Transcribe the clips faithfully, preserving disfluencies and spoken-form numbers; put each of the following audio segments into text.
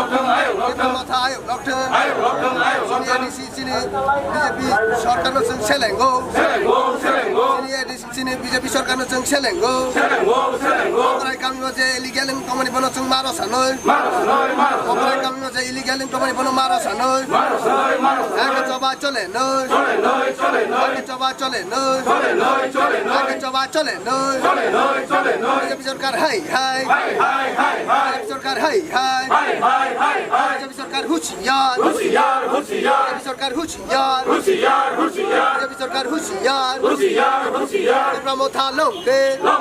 Tipra Motha ayuk lokthwng. Chini A D C, chini B J P sorkarno chwng selengo. Chini A D C, chini B J P sorkarno chwng selengo. Okrai kamio je illegal wng tongmani bono chwng maro sanwi. Okrai kamio je illegal wng tongmani bono maro sanwi. Ake choba chole noi. Ake choba chole noi. Ake choba chole noi. B J P sorkar hai hai. B J P sorkar hai hai. B J P sorkar hushiyar. B J P sorkar hushiyar. B J P sorkar hushiyar. Tipra Motha long live. Tipra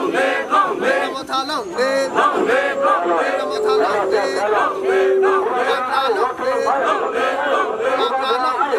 Motha long live. Tipra Motha long live. Tipra long live. Tipra long live.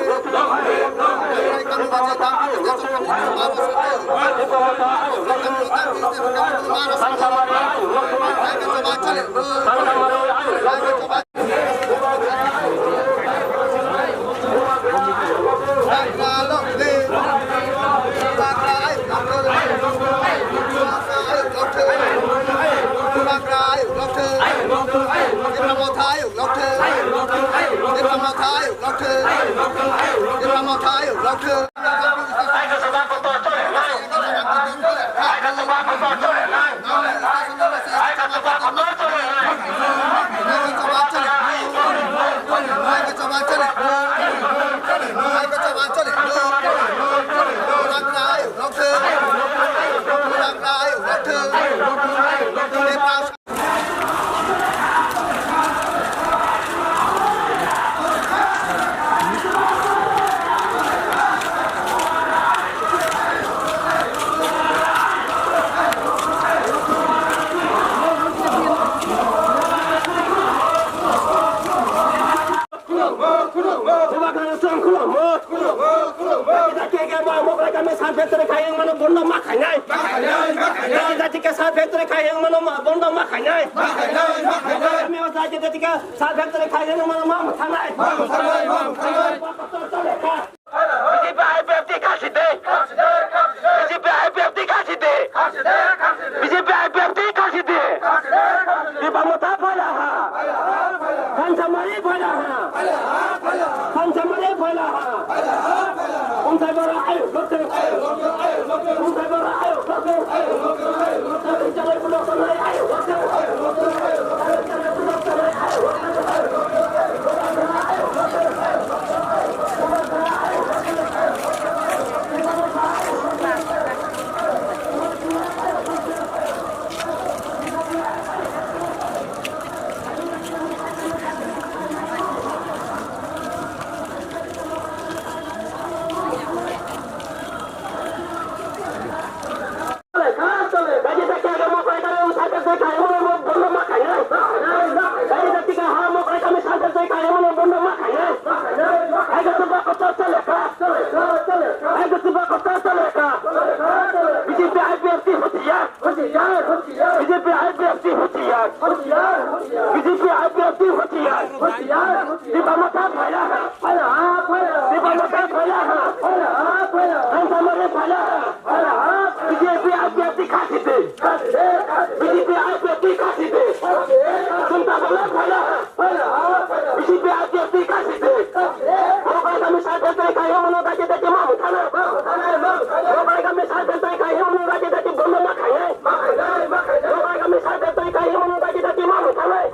Khulummo, khulummo. Bubagrano chwng khulummo. Khulummo, khulummo. Jati ke ba mokrai kami sar factory khai wng mano bondo ma khainai. Ma khainai, ma khainai. Jati ke sar factory khai wng mano ma bondo ma khainai. Ma khainai, ma khainai. Kami o jati jati ke sar factory khai wng mano ma muthanai. Ma muthanai, ma muthanai. B J P I P F T khasi de. B J P I P F T khasi de. B J P I P F T khasi de. Tipra Motha phaila ha. Thansa Mari phaila ha. Thansa Mari phaila ha. Umthai Bora ayuk lokthwng. Umthai Bora ayuk lokthwng. B J P I P F T hutiyar. B J P I P F T hutiyar. B J P I P F T hutiyar. Tipra Motha phaila ha. Phaila ha, phaila ha. Tipra Motha phaila ha. Phaila ha, phaila ha. Thansa Mari phaila ha. Phaila ha, phaila ha. B J P I P F T khasi de. Khasi de, khasi de. B J P I P F T khasi de. Khasi de, khasi de. Chwng tabukno phaila ha. Phaila ha, phaila ha. B J P I P F T khasi de. Khasi de, khasi de. Mokrai kami sar factory khai wng mano daki daki ma muthanai. Ma muthanai, ma muthanai. Mokrai kami sar factory khai wng mano daki daki bondo ma khainai. Ma khainai, ma khainai. Mokrai kami sar factory khai wng mano daki daki ma muthanai.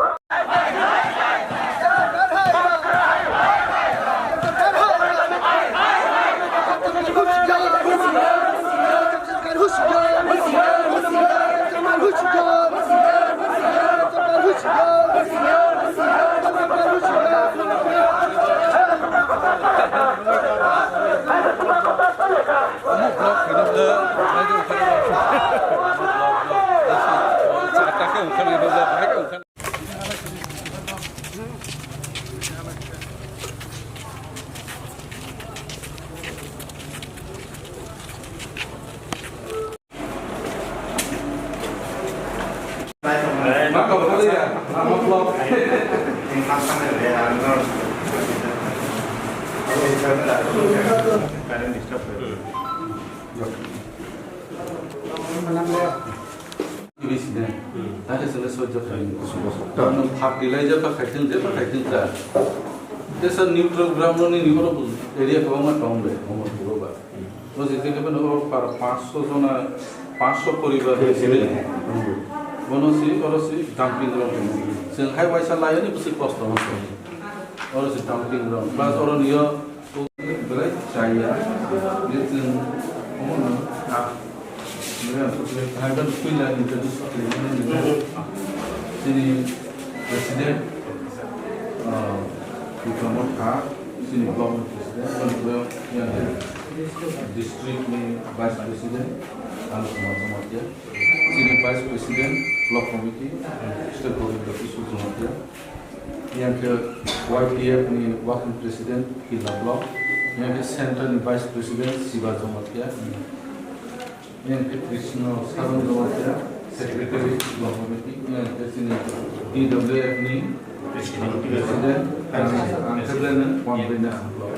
Ake sele sojak khai. Fertilizer ta khai thung, je ta khai thung ta. Tesa neutral ground ni ni oro area kwbangma tong le, omo puro ba. O je khe phano oro para panchsho jona, panchsho poribar. Bono si, oro si dumping ground tong. Seng hai waisa lai ni bisi kosto mo. Oro si dumping ground. Plus oro niyo Belai chaya, ni chwng omono, ah, belai unfortunate. Hai ban puila introduce khlaimani nini, chini president, ah, Bikram Kha, chini block ni president, chini block ni district ni vice president, Anu Kumar Jamatia, chini vice president, block committee, Mister Govinda Kishore Jamatia. Yang ke Y P F ni working president Killa block, yang ke center ni vice president Siba Jamatia, yang ke Krishna Saran Jamatia, secretary block committee, yang ke sini D W F ni president, ang ke belai no one block.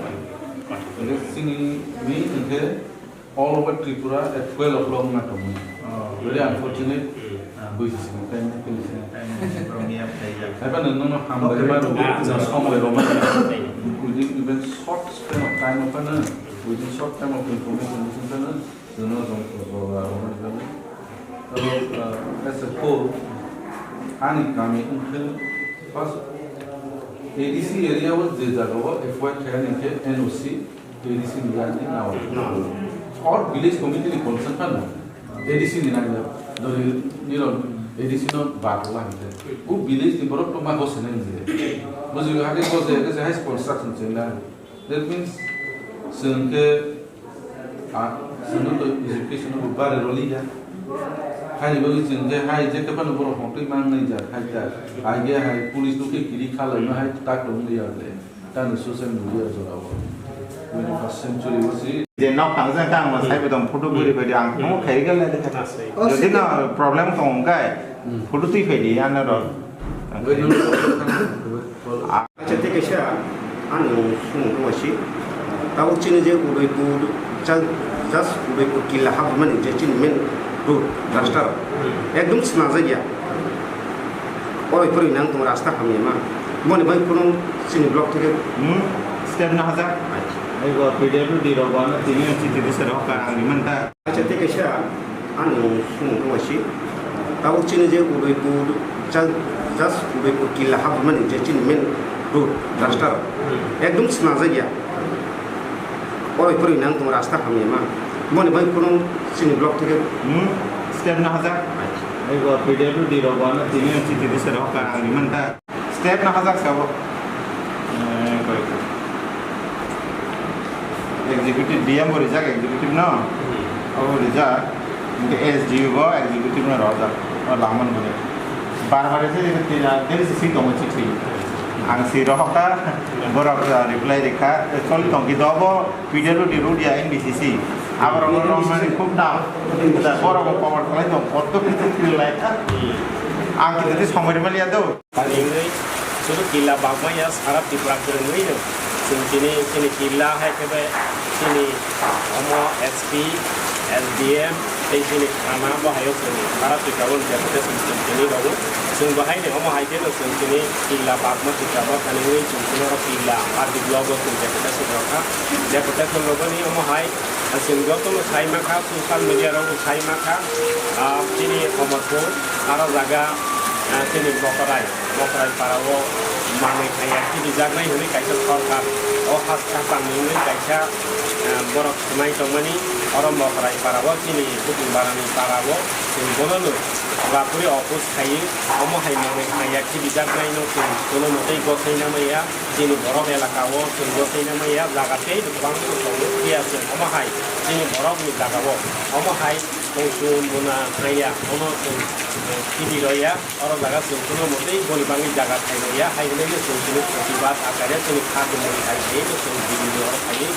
Yang ke sini ni yang ke All over Tripura at twelve o'clock na tongwi. Oh. Very unfortunate. Hmm. Ah, buji sini time na kili sini. Time na kili sini. Hai ba nang nang hambai ma ro, ah, somoi ro ma. Within even short span of time of na, within short time of information, no, no, no, no. Abo, ah, as a whole, ani kami wngkhe first A D C area o je jaga o F Y khayan wngkhe N O C, A D C ni yani na. No. Or village committee ni consent pa no. A D C ni nang ya. Dori ni ro A D C no ba ko lang te. U village ni borok to ma ko seneng je. Mo je ha ke ko je ke hai construction se na. That means seng ke a seng to education ko bare ro li ya. Hai ni bo seng ke hai je ke pa no borok hong twi mang nai ja hai ta. Hai ge hai police to ke kiri kha lai no hai tak to ngi ya le. Tani social media jorao twenty-first century o si. Je nok tang jang tang ma sai bedom photo guri bai di ang mo khai gel na de. Jodi na problem tong kai photo twi phai di ana ro. Acha te kaisa ani sung ko si. Tabo chini je Udaipur, just Udaipur killa habmani je chini main road, raster. Ekdom sna jagya. Oi, pori nang tong rasta hamya ma. Moni bai kuno sini block theke. Hmm, step na haja. Acha. Ego P W D rok bana tini ang chiti dise rok ka ang ni manta. Acha te kaisa ani sung ko si. Tabo chini je Udaipur, just Udaipur killa habmani je chini main road, raster. Ekdom sna jagya. Oi, pori nang tong rasta hamya ma. Moni bai kuno sini block theke. Hmm, step na haja. Acha. Ego P W D rok bana tini ang chiti dise rok ka ang ni manta. Step na hajak sabo. Eh, koi. Executive, D M bo rijak, executive no? Hmm. Abo rijak. Hingke S D U bo executive no rojak. O laman bo. Bar bar se tila, there is a seat on the seat. Ang si rohok ta, borok reply rikha, choli tong ki dobo, P W D road ya N B C C. Abo rok no mani khub dam. Da borok ko power khlai tong, kotto kitu khlai. Ang kitu somoi mali ya do. Tini wngwi, sudu killa bagmaya sara Tripura kwrwngwi no. Chwng tini, chini killa hai khe bai chini omo S P, S D M, tei chini thana bo hai o chwng sara Tripura o deputation chwng tini rogo. Chwng bo hai ni omo hai khe no chwng tini killa bagma Tripura o thani wngwi chwng tini oro killa R D block o chwng deputation rokha. Deputation rogoni omo hai chwng joto no sai mankha, social media rogo sai mankha. Ah, chini Omorpur, aro jaga, ah, chini Bokorai. Mokrai para o manwi thangya khibijaknai hwnwi kaisa sorkar o has khapangni wngwi kaisa, eh, borok swmai tongmani oro Mokrai para o chini Butung Barani para o chwng bonono purapuri oppose khaiwi omo hai manwi thangya khibijaknaino chwng kono mwtwi gosoi namaya chini borok elaka o chwng gosoi namaya jaga tei kwbangma tongo phiya chwng omo hai chini borokni jaga o omo hai tongchung buna thangya omo chwng, eh, khibi roya. Oro jaga chwng kuno mwtwi boni bagwi jaga khairokya, hai hwnwi no chwng chini protibad achaire chini kha tongmani hai hwnwi no chwng bini oro phaiwi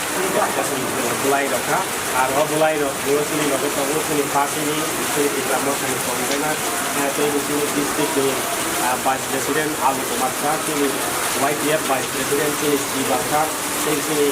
chwng bulai rokha. Aro bulai rok bo chini loge tongo chini party ni, chini Tipra Mothani convener, eh, tei bo chini district ni, ah, vice president Alu Kumar Shah, chini Y T F vice president chini Shiva Shah, tei chini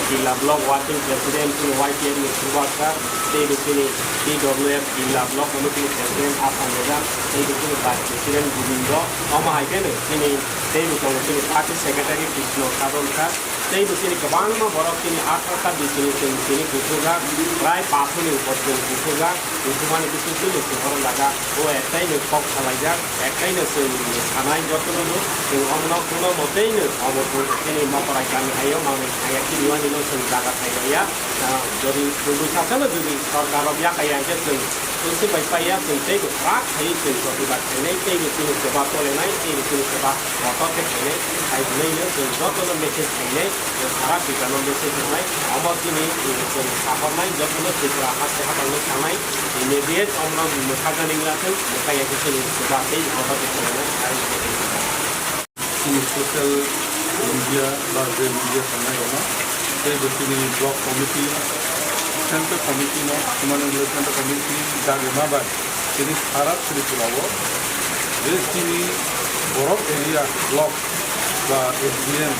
Jilla Block Working President chini Y T F ni Surbakar, tei bo chini T W F Jilla Block Committee ni President Asam Reza, tei bo chini Vice President Gobindo, omo hai khe no chini tei bo tongo chini Party Secretary Krishna Kadolkar, tei bo chini kwbangma borok chini athar ta bisini chwng chini kuchugo, prai pathorni upor chwng kuchugo, kuchumani bising chini chwng oro laga, o ektaino kok salaijak. Ekhaino chwng sanai jotono no chwng omno kuno moteino omo chini Mokorai kami hayo manwi saya kiriwani no chwng jaga khailaiya. Ah, jodi chwng bwsakhe no jodi sorkar rok yakaiya hwnkhe chwng chwng se bai paiya chwng teibo kwrak khaiwi chwng protibad khainai teibo chini seba tolenai teibo chini seba kotor khe khainai. Hai hwnwi no chwng jotono message khainai, chwng sara Tripura no message rwnai. Omo chini chwng sahornai jotono Tripura haste hathang no sanai. Immediate omno mwthajani wngya khe, mwthai ya khe chini kwbak tei joto khe chwraino hai. Chini social media ba je media tongnai rokno tei bo chini block committee, central committee no, Human Rights Central Committee dagima bai chini sara Tripura o je chini borok area block ba S D M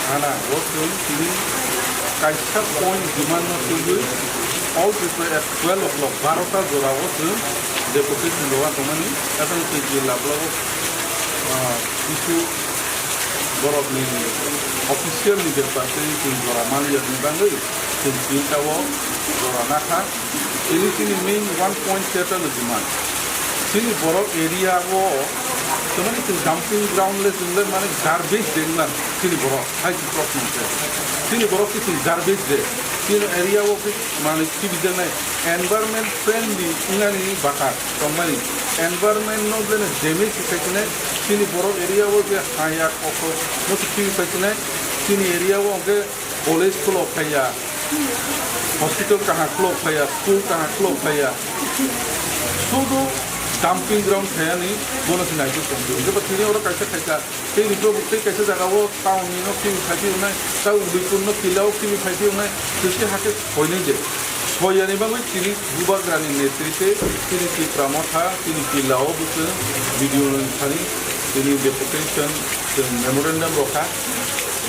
thana o chwng tini kaisa point demand no twiwi All Tripura at twelve o'clock, barota jora o chwng deputation roga tongmani, aswk twi jila blogo, ah, kisu borokni official ni bepar twi chwng jora manliyani bagwi chwng tinta o jora nakha. Chini, chini main one point charter no demand. Chini borok area o, chwng mani chwng dumping ground le chwng le mane garbage de wngmani chini borok, hai chwng proshno khe. Chini borok khe chwng garbage de. Chini area o khe mane khibijaknai environment friendly wngnani bwkha tongmani. Environment no jene damage khe khaichinai, chini borok area o je haya kokro no khe khibi khaichinai, chini area o hwnkhe college khulok phaiya, hospital kaham khulok phaiya, school kaham khulok phaiya. Sudu dumping ground khaiyani bono se naisuk tongdi. Jeba tini oro kaisa khaika, tei rikro buk tei kaisa jaga o town ni no khibi phaiphiyongnai, ta Udaipur no kila o khibi phaiphiyongnai, twisti hakhe soinai je. Soiyani bagwi tini Bubagrani netritwe tini Tipra Motha, tini kila o bwswng video ni thani tini deputation, memorandum rokha.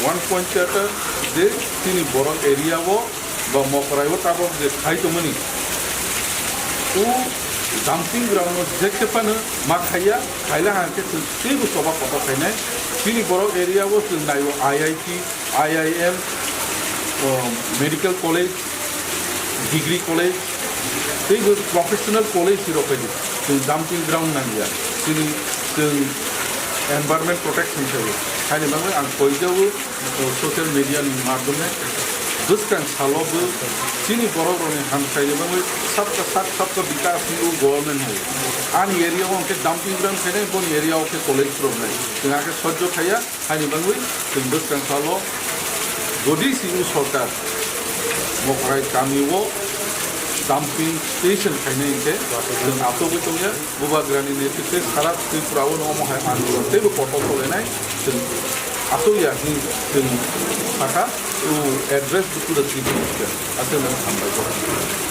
One point charter je chini borok area o ba Mokrai o tabok je khai tongmani, o dumping ground no je khe phano ma khaiya, khaila hang khe chwng teibo choba kotor khainai. Chini borok area o chwng naio I I T, I I M, o, medical college, degree college, teibo professional college rok khai di. Chwng dumping ground nangya. Chini, chwng environment protection khaio. Haini bagwi ang koijao, o, social media ni madhyome bwskang salo bo chini borok rokni hamsaini bagwi sabka sath sabka vikas ni o government hai. Ani area o hwnkhe dumping ground khainai, boni area o khe college rok nai. Chwng hakhe sojjo khaiya. Haini bagwi chwng bwskang salo jodi si o sorkar Mokrai kami o dumping station khainai hinkhe chwng achugwi tongya. Bubagrani netritwe sara Tripura o no omo hai andolon teibo kotor tolenai chwng achukya hwnwi chwng sakha o address to the chief minister. Aswk no hambai.